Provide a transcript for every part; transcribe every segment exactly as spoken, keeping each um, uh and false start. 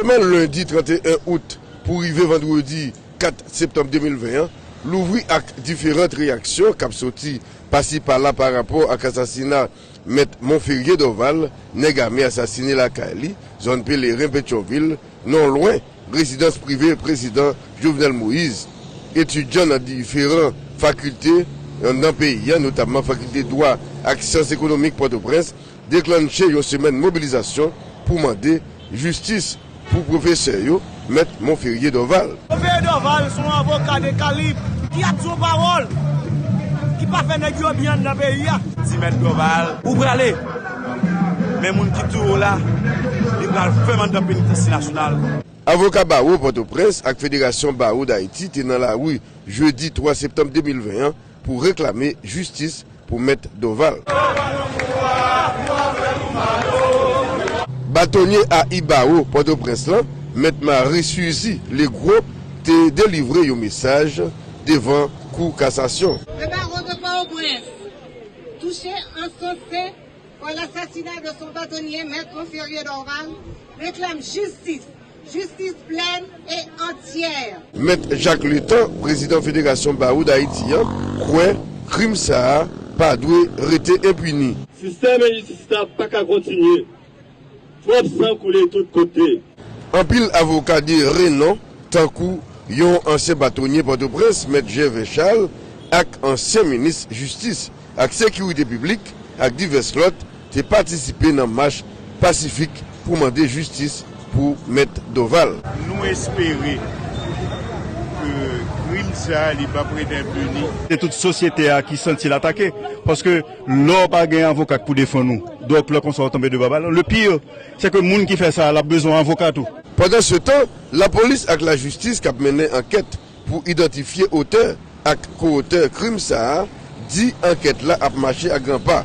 Lendi trannteyen out pou rive vandredi kat septanm de mil ven an, louvri ak diferant reyaksyon k ap soti pasi pala pa rapò ak asasina Mèt Monferrier Dorval, nèg ame asasine lakay li, zòn Peleren, Petyonvil, non lwen rezidans prive Prezidan Jovenel Moïse. Etidyan nan diferan fakilte nan peyi a, notamman Fakilte Dwa ak Syans Ekonomik Pòtoprens, deklanche yon semèn mobilizasyon pou mande jistis pou pwofesè yo, Mèt Monferrier Dorval. Monferrier Dorval se yon avoka de kalib ki ap di yon pawòl ki pa fè nèg yo byen anndan peyi a. Di Mèt Dorval, ou prale, men moun ki touye w la, li pral fèmen anndan penitansye nasyonal. Avoka bawo Pòtoprens ak Federasyon Bawo Dayiti te nan lari jedi twa septanm de mil ven an pou reklame jistis pou Mèt Dorval. Batonye A I Bawo Pòtoprens lan, Mèt Marie Suzy Legros, te delivre yon mesaj devan Kou Kasasyon. Le barreau de Port-au-Prince, touché en son sein par l'assassinat de son bâtonnier, Maître Monferrier Dorval, réclame justice, justice pleine et entière. Mèt Jacques Letan, prezidan Federasyon Bawo Dayiti an, kwè krim sa a pa dwe rete enpini. Sistèm enjistis la pa ka kontinye. Twòp san koule tout kote. Anpil avoka de renon, tankou yon ansyen batonye Pòtoprens, Mèt Gervais Charles, ak ansyen minis jistis ak sekirite piblik, ak divès lòt, te patisipe nan mach pasifik pou mande jistis pou Mèt Dorval. Nou espere ke krim sa a li p ap rete enpini. Se tout sosyete a ki santi l atake, paske lè w pa gen avoka k pou defann ou, donk lè konsa w tonbe de babal. Le pire, se ke moun ki fè sa a, l ap bezwen avoka tou. Pandansetan, lapolis ak lajistis k ap mennen ankèt pou idantifye otè ak ko-otè krim sa a di ankèt la ap mache a gran pa.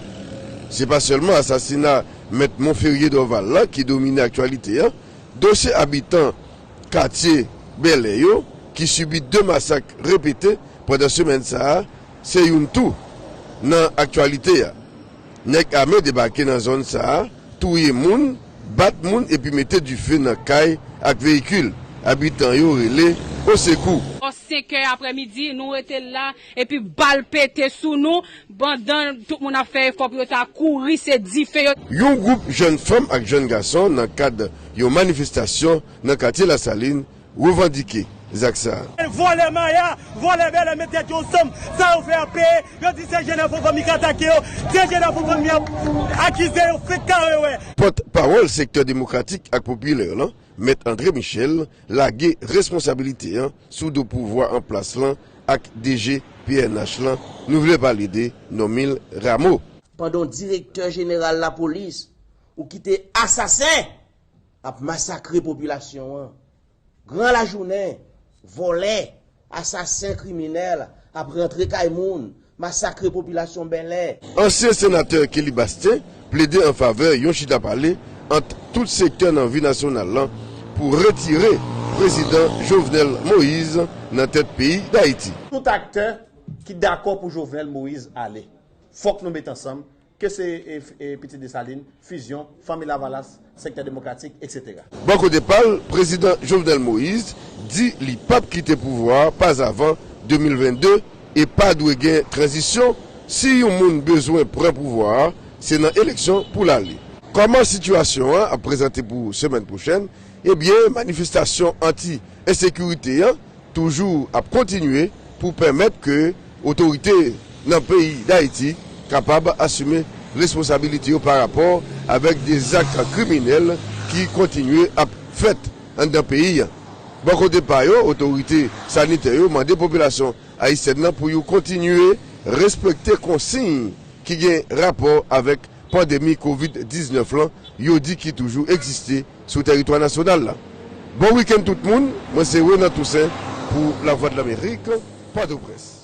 Se pa sèlman asasina Mèt Monferrier Dorval la ki domine aktyalite an, dosye abitan katye Bèlè yo ki sibi de masak repete pandan semèn sa a, se youn tou nan aktyalite a. Nèg ame debake nan zòn sa a, touye moun, bat moun epi mete dife nan kay ak veyikil. Abitan yo rele osekou. Bò senk è aprèmidi, nou rete la, epi bal pete sou nou, pandan tout moun ap fè efò pou yo ta kouri, se dife yo. Yon gwoup jèn fanm ak jèn gason nan kad yon manifestasyon nan katye Lasalin revandike zak sa a. Vòlè Maya, vòlè Bèlè, met tèt yo ansanm, sa yo fè ap peye, yo di se Jenèf Fanmi k atake yo, se Jenèf Fanmi ap akize yo, fèk kare wè. Pòt pawòl sektè demokratik ak popilè lan, Mèt André Michel, lage responsabilite an sou do pouvwa an plas lan ak D G P N H lan, nou vle pale de Normil Rameau. Pandan yon direktè jeneral lapolis, ou kite asasen ap masakre popilasyon an. Gran lajounen, vòlè, asasen kriminèl ap rantre kay moun, masakre popilasyon Bèlè. Ansyen senatè Kelly Bastien plede an favè yon chita pale ant tout sektè nan vi nasyonal lan pou retire prezidan Jovenel Moïse nan tèt peyi Dayiti. Tout aktè ki dakò pou Jovenel Moïse ale, fòk nou met ansanm, ke se, e, e, Pitit Desalin, Fizyon, Fanmi Lavalas, Sektè Demokratik, etsetera. Bò kote pa l, prezidan Jovenel Moïse di li p ap kite pouvwa a pazavan de mil vennde e pa dwe gen tranzisyon. Si yon moun bezwen pran pouvwa a, se nan eleksyon pou l ale. Kòman sitiyasyon an ap prezante pou semèn pwochèn? Ebyen, manifestasyon anti-ensekirite an toujou ap kontinye pou pèmèt ke otorite nan peyi Dayiti kapab asime responsabilite yo pa rapò avèk de zak kriminèl ki kontinye ap fèt anndan peyi a. Bò kote pa yo, otorite sanitè yo mande popilasyon ayisyèn nan pou yo kontinye respekte konsiy ki gen rapò avèk pandemi kovid diznèf lan, yo di ki toujou egziste sou tèritwa nasyonal la. Bon wikenn tout moun, mwen se Renan Toussaint pou Lavwadlamerik, Pòtoprens.